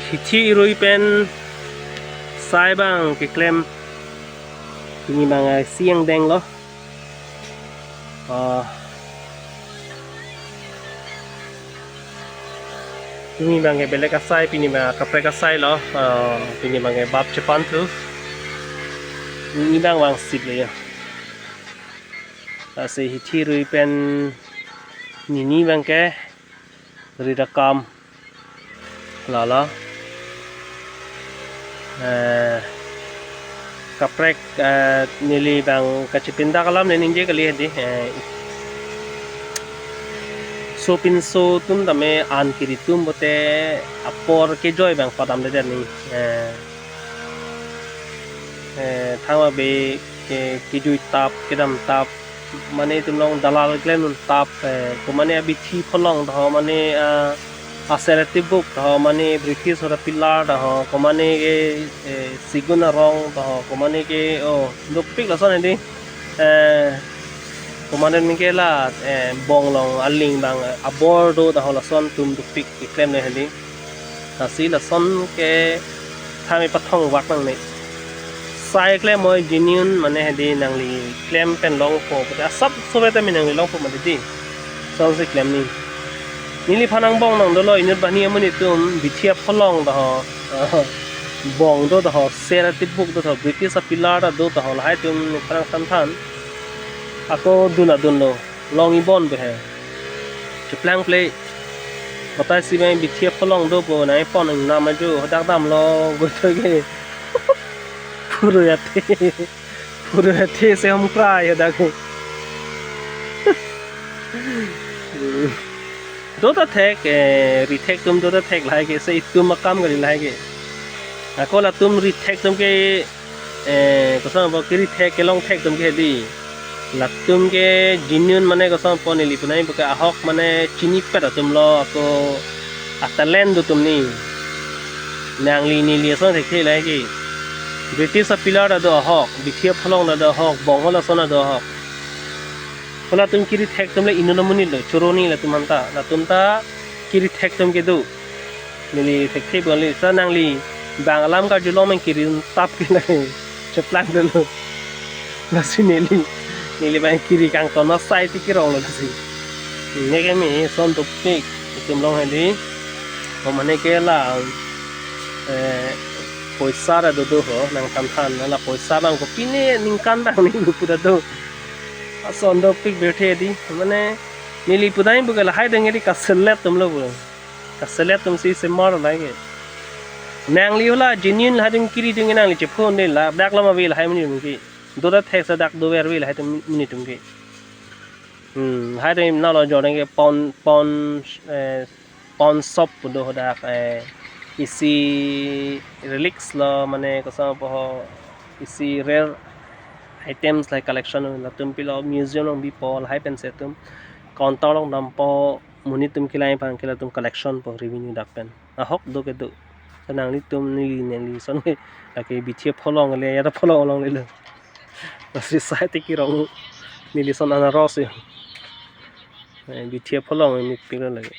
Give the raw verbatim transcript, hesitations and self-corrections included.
Hithi irui pen sai abang keklem. Pini abang isi angdeng lo. Ah, pini abang ke belek asai, pini abang kaprek asai lo. Ah, pini abang ke bap chepan thu. Pini abang vang sip lo ya. Lasi hithi irui pen pini abang ke rit akam lala. Eh, kaprek, eh, neli abang kachipindak alam ne ningje kali hedi. Eh, sopinso atum tame an kiri atum pote apor kejoi abang padamde ni. Eh, eh, thang abe ke kejui tap, kedam tap, mane itum along dalal klemdun tap, eh, komane abithi pholong taho, mane, ah, aser atibuk taho, mane British hora pillar taho, komane ke, eh, sigun arong taho, komane ke, oh, dopik lason hedi, eh, komane min ke la, eh, bong along aling abang, eh, abor do taho lason atum dopik keklem ne hedi. Lasi lason ke thame pathong vak nangne. Sai klem oi genuine mane hedi nangli klem pen longpo. Pute asap sore tame nangli longpo mati di. Lasonsi klem ni. Neliphan angbong nang dolo inut banghini amonit atum bithi apholong taho. Bong do taho, ser atibuk do taho, British apillar ta do taho, lahai atum nephan than than. Ako dun adun lo, long ibon be he. Cheplang ple. Batai si abang bithi apholong dopo, nai pon ingnam ajo, hadak damlo, gotoi ke. Puru athe. Puru athe se hom krai hadak ke. Do ta thek, eh, ri thek atum do ta thek lahai ke, se itum akam kali lahai ke. Ako latum ri thek atum ke, eh, kosonpo kiri thek kelong thek atum ke hedi. Latum ke genuine mane kosonpo neli punai buka ahok mane chinipet atum lo ako a talent do atum ni. Nangli neli ason thekthe lahai ke. British apillar ta do ahok, bithi apholong ta do ahok, bong hol ason ta do ahok. Hala atum kiri thek atum le inut amonit lo, choro ni latum anta, latum ta kiri thek atum kedo. Neli thekthe bang le, sa nangli abang alam karjulong abang kiri tap ke lake. Cheplang dolo. Lasi neli, neli abang kiri kangton asai ti kerong lo lasi. Ne ke me son dopik, itum along hedi. Komane ke la, eh, poisa ra do do ho, nang than than, la poisa abang kopine ningkan abang ni pu ta do. Ason dopik birthe di, mane, neli punai buka lahai deng edi kaselet atum lo bu. Kaselet atum si semar lahai ke. Nangli hala genuine lahai atum kiri atum ke nangli chepho ne la, dak lama ve lahai amonit atum ke. Do ta thek sa dak dover ve lahai atum amonit atum ke. Hmm, lahai atum nalo jor deng ke pawn, pawn, eh, pawn shop pu do hadak, eh, isi relics lo mane kosonpo ho, isi rare items lahai collection latum pilo museum along bipo lahai pensi atum counter along dampo monit atum kelang abang ke latum collection po revenue dak pen. Ahok do kedo. Sa nanglitum neli neli son ke lake bithi apholong le ya ta pholong along le lo. Lasi sai ti kerong neli son anaros ya. Eh, bithi apholong mepik lo lake.